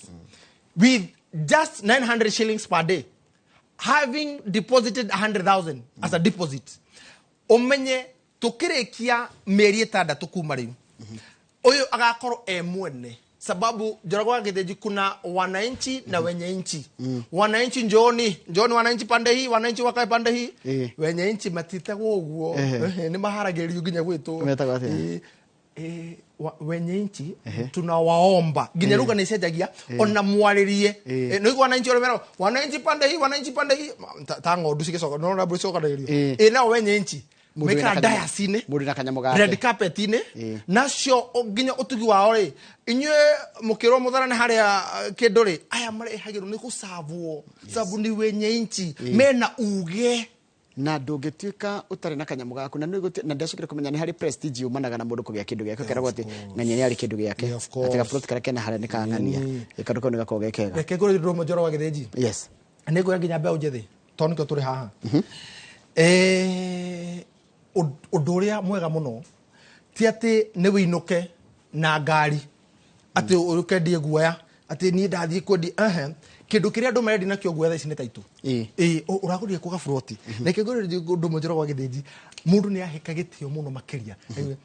with just 900 shillings per day, having deposited 100,000 as a deposit. Umenye tukirikia mĩeri 6 kuma rĩu, ũyũ agakorwo e mwene, sababu Njoroge wa Gĩthĩnji kuna wananchi na wenye nchi. Wananchi njooni, njooni wananchi pande hii, wananchi wakae pande hii. Ĩĩ. Wenye nchi matitagwo ũguo. Ehe. Nĩ maharagĩrĩrio nginya gwĩtwo. Metagwo atĩa? Ĩĩ, wenye nchi tunawaomba, nginya ruga nĩ icenjagia ona mwarĩrie. Ĩĩ. Nĩ wananchi ũrĩa meragwo wananchi pande hii, wananchi pande hii, ta ng'ondu cigĩcoka no na mbũri cicokanagĩrio. Ĩĩ. Ĩ nao wenye nchi Mũndũ wĩna mekara kanyamũ- dais-inĩ, mũndũ na kanyamũ gake. Red carpet-inĩ. Ĩĩ. Nacio nginya ũtugi wao rĩ, inyuĩ mũkĩrwo mũtharane harĩa kĩndũ rĩ, aya marehagĩrwo nĩ gũcabwo sababu ni wenye nchi mena uge. Na ndũngĩtuĩka ũtarĩ na kanyamũ gaku na nĩ na ndacokire kũmenya nĩ harĩ prestige yumanaga na mũndũ kũgĩa kĩndũ gĩake, ũkeragwo atĩ ng'ania nĩ arĩ kĩndũ gĩake. Yeah, of course. Atĩ gaburoti karĩa kena harĩa nĩ ka ng'ania, kaũndũ kau nĩ gakoragwo ge kega. Reke ngũrĩ ndũrũme, Njoroge wa Gĩthĩnji. Yes. Nĩ ngwĩra nginya mbeũ njĩthĩ, tondũ nĩkĩo tũrĩ haha. Ũndũ ũrĩa mwega mũno ti atĩ nĩ wĩinũke na ngari, atĩ ũkendie guoya, atĩ niĩ ndathiĩ kwendia ehe kĩndũ kĩrĩa andũ marendia nakĩo guoya thaa ici nĩ taitũ. Ĩĩ. Ĩĩ, ũragũrire kũ gaburoti? Reke ngwĩre ũndũ ũmwe, Njoroge wa Gĩthĩnji, mũndũ nĩ aheka gĩtĩo mũno makĩria. Aigue,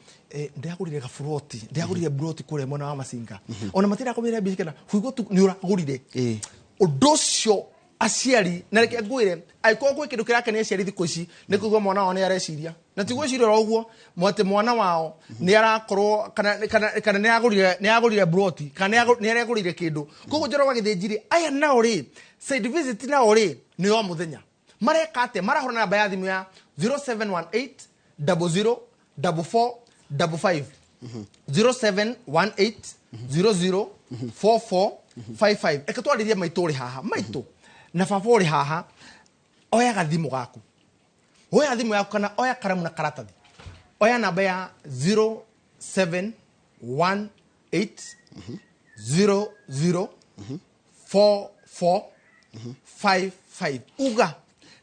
ndĩragũrire gaburoti, ndĩragũrire buroti kũrĩa mwena wa Masinga, ona matirakũmĩra mbia cigana, huigwo tu nĩ ũragũrire. Ĩĩ. Ũndũ ũcio aciari, na reke ngwĩre, angĩkorwo gwĩ kĩndũ kĩrakenia aciari thikũ ici nĩ kũigua mwana wao nĩ areciria, na ti gwĩciria oro ũguo atĩ mwana wao nĩ arakorwo kana nĩ aragũrire broti kana nĩ aregũrire kĩndũ. Koguo Njoroge wa Gĩthĩnji rĩ, aya nao rĩ, site visit nao rĩ nĩ o mũthenya. Mareka atĩa? Marahũra namba ya thimũ ya 0718 00 44 55, 0718 00 44 55. Eke twarĩrie maitũ ũrĩ haha, maitũ na baba ũrĩ haha, oya gathimũ gaku, oya thimũ yaku kana oya karamu na karatathi, oya namba ya 0718 00 44 55, uga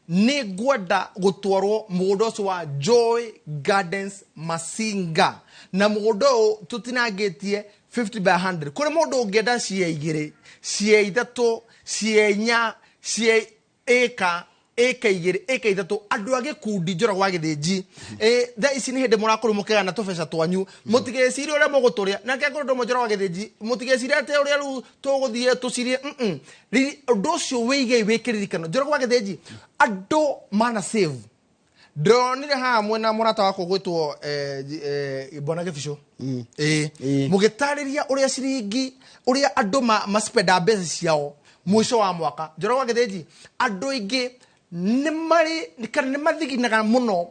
Nĩ ngwenda gũtwarwo mũgũnda ũcio wa Joy Gardens Masinga, na mũgũnda ũyũ tũtinangĩtie 50 by 100. Kũrĩ mũndũ ũngĩenda cie 2, cie 3, cie 4, cie ĩka ĩka 2, ĩka 3, andũ a gĩkundi Njoroge wa Gĩthĩnji. Thaa ici nĩ hĩndĩ mũrakorwo mũkĩgana tũbeca twanyu, mũtigecirie ũrĩa mũgũtũrĩa. Na kĩa kũndũ Njoroge wa Gĩthĩnji, mũtigecirie atĩ ũrĩa rĩu tũgũthiĩ tũcirie. Ũndũ ũcio wĩigei wĩ kĩririkano. Njoroge wa Gĩthĩnji, andũ mana save. Ndĩronire haha mwena mũrata wakwa gwĩtwo Bwana Gĩbicũ. Mũgĩtarĩria ũrĩa ciringi, ũrĩa andũ maspenda mbeca ciao mũico wa mwaka. Njoroge wa Gĩthĩnji, andũ aingĩ nĩ marĩ kana nĩ mathiginaga mũno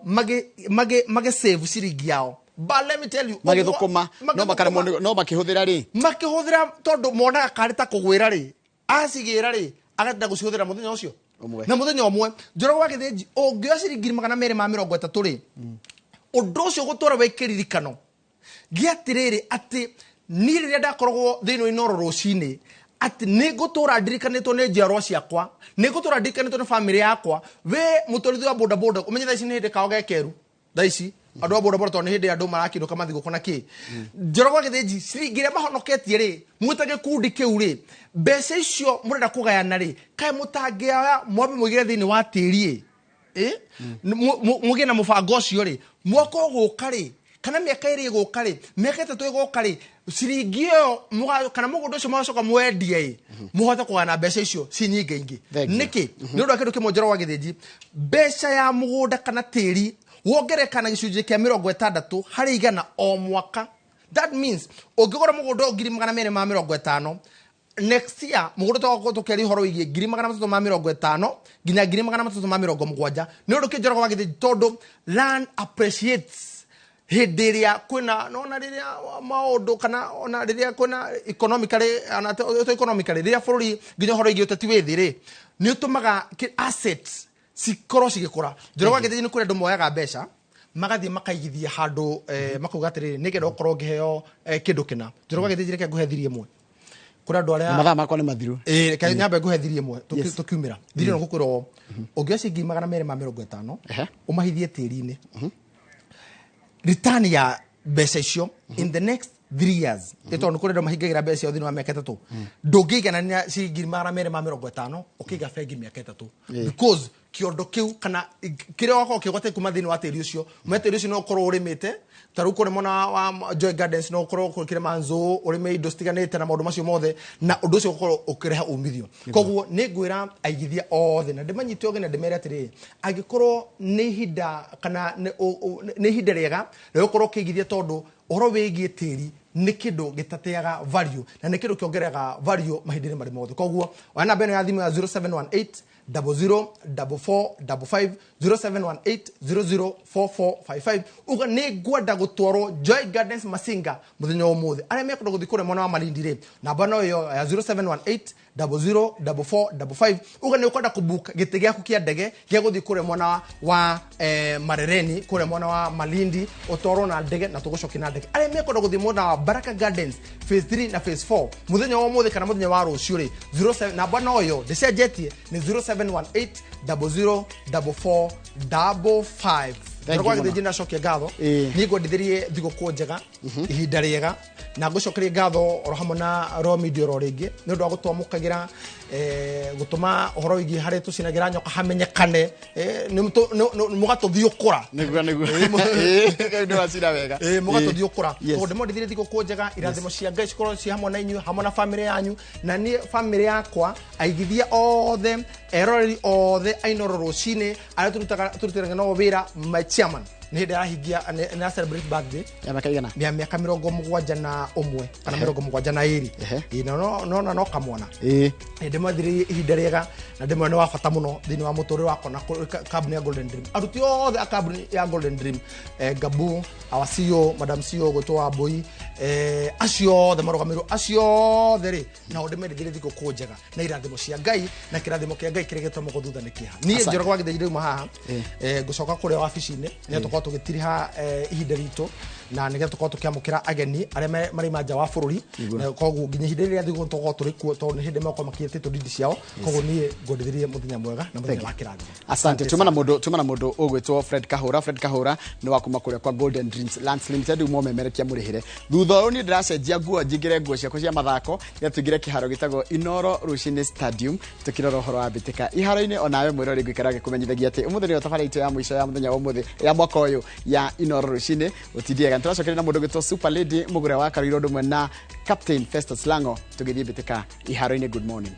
magi save ciringi yao. But let me tell you, magĩthũkũma, no makaremwo no makĩhũthĩra rĩ. Makĩhũthĩra tondũ monaga karĩ ta kũgwĩra rĩ, acigĩra rĩ, agenda gũcihũthĩra mũthenya ũcio. Ũmwe. Na mũthenya ũmwe. Njoroge wa Gĩthĩnji, ũngĩoya ciringi 230 rĩ, ũndũ ũcio gũtũra wĩ kĩririkano gĩa atĩrĩrĩ, atĩ niĩ rĩrĩa ndakoragwo thĩinĩ wa Inooro rũcinĩ, atĩ nĩ ngũtũra ndirikanĩtwo nĩ njiarwa ciakwa, nĩ ngũtũra ndirikanĩtwo nĩ bamĩrĩ yakwa. We mũtwarithia wa bodaboda, ũmenye thaa ici nĩ hĩndĩ kao gekeru. Thaa ici andũ a bodaboda tondũ nĩ hĩndĩ andũ marakĩinũka mathigũkũ na kĩ. Njoroge wa Gĩthĩnji, ciringi iria mahonoketie rĩ, mwĩta gĩkundi kĩu rĩ, mbeca icio mũrenda kũgayana rĩ, kaĩ mũtangĩoya mwambe mũigĩre thĩinĩ wa tĩri ĩ? Mũgĩe na mũbango ũcio rĩ, mwaka ũgũka rĩ, kana mĩaka 2 ĩgũka rĩ, mĩaka 3 ĩgũka rĩ, ciringi ĩyo kana mũgũnda ũcio mũgacoka mwendie ĩ, mũhote kũgayana mbeca icio ci nyingĩ ingĩ. Nĩkĩ? Nĩ ũndũ wa kĩndũ kĩmwe Njoroge wa Gĩthĩnji, mbeca ya mũgũnda kana tĩri wongerereka na gĩcunjĩ kĩa 60 harĩ igana o mwaka. That means ũngĩgũra mũgũnda ũyũ ngiri 250, next year mũgũnda tũgakorwo tũkĩaria ũhoro wĩgiĩ ngiri 350 nginya ngiri 370. Nĩ ũndũ kĩ Njoroge wa Gĩthĩnji? Tondũ land appreciates hĩndĩ ĩrĩa kwĩna, nona rĩrĩa maũndũ kana ona rĩrĩa kwĩna economically, ona to economically, rĩrĩa bũrũri nginya ũhoro wĩgiĩ ũteti wĩ thĩ rĩ, nĩ ũtũmaga assets cikorwo cigĩkũra. Njoroge wa Gĩthĩnji, nĩ kũrĩ andũ moyaga mbeca magathiĩ makaigithia handũ, makauga atĩrĩrĩ, nĩngenda gũkorwo ngĩheo kĩndũ kĩna. Njoroge wa Gĩthĩnji, reke ngũhe thiri ĩmwe. Kũrĩ andũ arĩa mathaa makwa nĩ mathiru. Reke nyambe ngũhe thiri ĩmwe, tũkiumĩra. Thiri ĩno ngũkwĩra ũũ, ũngĩoya ciringi 250, ũmahithie tĩri-inĩ, return ya mbeca icio in the next 3 years, ĩ tondũ nĩ kũrĩ andũ mahingagĩra mbeca ciao thĩinĩ wa mĩaka 3, ndũngĩiganania ciringi 250 ũkĩiga bengi mĩaka 3. Because kĩondo kĩu kana kĩrĩa wakorwo ũkĩgwata kuma thĩinĩ wa tĩri ũcio, me tĩri ũcio no ũkorwo ũrĩmĩte, ta rĩu kũrĩ mwena wa Joy Gardens no ũkorwo ũkĩrĩma nzũũ, ũrĩme indo citiganĩte na maũndũ macio mothe, na ũndũ ũcio ũkorwo ũkĩrehe umithio. Koguo nĩ ngwĩra aigithia othe na ndĩmanyite ũgeni na ndĩmere atĩrĩrĩ, angĩkorwo nĩ ihinda kana nĩ ihinda rĩega rĩa gũkorwo ũkĩigithia, tondũ ũhoro wĩgiĩ tĩri nĩ kĩndũ gĩtateaga value na nĩ kĩndũ kĩongereraga value mahinda-inĩ marĩ mothe. Koguo oya namba ĩno ya thimũ ya 0718 00 44 55, 0718 00 44 55, uga nĩ ngwenda gũtwarwo Joy Gardens Masinga mũthenya wa ũmũthĩ. Arĩa mekwenda gũthiĩ kũrĩa mwena wa Malindi rĩ, namba no ĩyo ya 0718 00 44 55, uga nĩ ũkwenda kũbook gĩtĩ gĩaku kĩa ndege gĩa gũthiĩ kũrĩa mwena wa Marereni, kũrĩa mwena wa Malindi, ũtwarwo na ndege na tũgũcokia na ndege. Arĩa mekwenda gũthiĩ mwena wa Baraka Gardens phase 3 na phase 4 mũthenya wa ũmũthĩ kana mũthenya wa rũciũ rĩ, 07, namba no ĩyo ndĩcenjetie, nĩ 0718 00 44 55. Thank you Njoroge wa mũno. Gĩthĩnji, ndacokia ngatho. Niĩ ngwendithĩrie thigũkũ njega, ihinda rĩega, na ngũcokerie ngatho oro hamwe na Royal Media oro rĩngĩ nĩ ũndũ wa gũtwamũkagĩra, gũtũma ũhoro wĩgiĩ harĩa tũcinagĩra nyoka hamenyekane, mũgatũthiũkũra. Nĩguo, nĩguo. Nĩ wacira wega. Mũgatũthiũkũra. Koguo ndĩmwendithĩrie thigũkũ njega, irathimo cia Ngai cikorwo ciĩ hamwe na inyuĩ, hamwe na bamĩrĩ yanyu, na niĩ bamĩrĩ yakwa, aigithia othe, eroreri othe a Inooro rũcinĩ, arĩa tũrutanaga nao wĩra, my chairman nĩ hĩndĩ arahingia, nĩ ara celebrate birthday Ya mĩaka igana? Ya mĩaka 71 kana 72. Na no, no, no kamwana. Ndĩmwathĩrĩrie ihinda rĩega na ndĩmwĩre nĩ wa bata mũno thĩinĩ wa mũtũrĩre wakwa na kambuni ya Golden Dream. Aruti othe a kambuni ya Golden Dream, Gabu, our CEO, Madam CEO gwĩtwo Wambui, Acio othe marũgamĩrĩrwo, acio othe rĩ, nao ndĩmendithĩrie thigũkũ njega na irathimo cia Ngai, na kĩrathimo kĩa Ngai kĩrĩa gĩtũmagwo thutha nĩ kĩeha. Niĩ Asante. Njoroge wa Gĩthĩnji ndauma haha, ngũcoka kũrĩa wabici-inĩ nĩgetha tũkorwo tũgĩtiriha ihinda ritũ na nĩgetha tũkorwo tũkĩamũkĩra ageni arĩa marĩ nja wa bũrũri. Na koguo nginya ihinda rĩrĩa thigũkũ tũkorwo tũrĩ kuo, tondũ nĩ hĩndĩ megũkorwo makinyĩtie ndindi ciao. Koguo niĩ ngwendithĩrie mũthenya mwega na mũthenya wa kĩrathimo. Asante. Tuma na mundu ugwitwo Fred Kahura. Fred Kahura ni wa kuma kuria kwa Golden Dreams Lands Limited, umo memerekia murihire. Thutha ũyũ niĩ ndĩracenjia nguo, njingĩre nguo ciakwa cia mathako nĩgetha tũingĩre kĩharo gĩtagwo Inoro Rũcinĩ Stadium, tũkĩrora ũhoro wa mbĩtĩka iharo-inĩ. Onawe mwĩrori, ngũikara ngĩkũmenyithagia atĩ ũmũthĩ nĩyo tabarĩra itũ ya mũico ya mũthenya wa ũmũthĩ ya mwaka ũyũ ya Inoro Rũcinĩ. Ũtindiega, nĩtũracokeria na mũndũ ũgwĩtwo Super Lady Mũgũre wa Karuirũ, ũndũ ũmwe na Captain Festus Lango, tũgĩthiĩ mbĩtĩka iharo-inĩ. Good morning.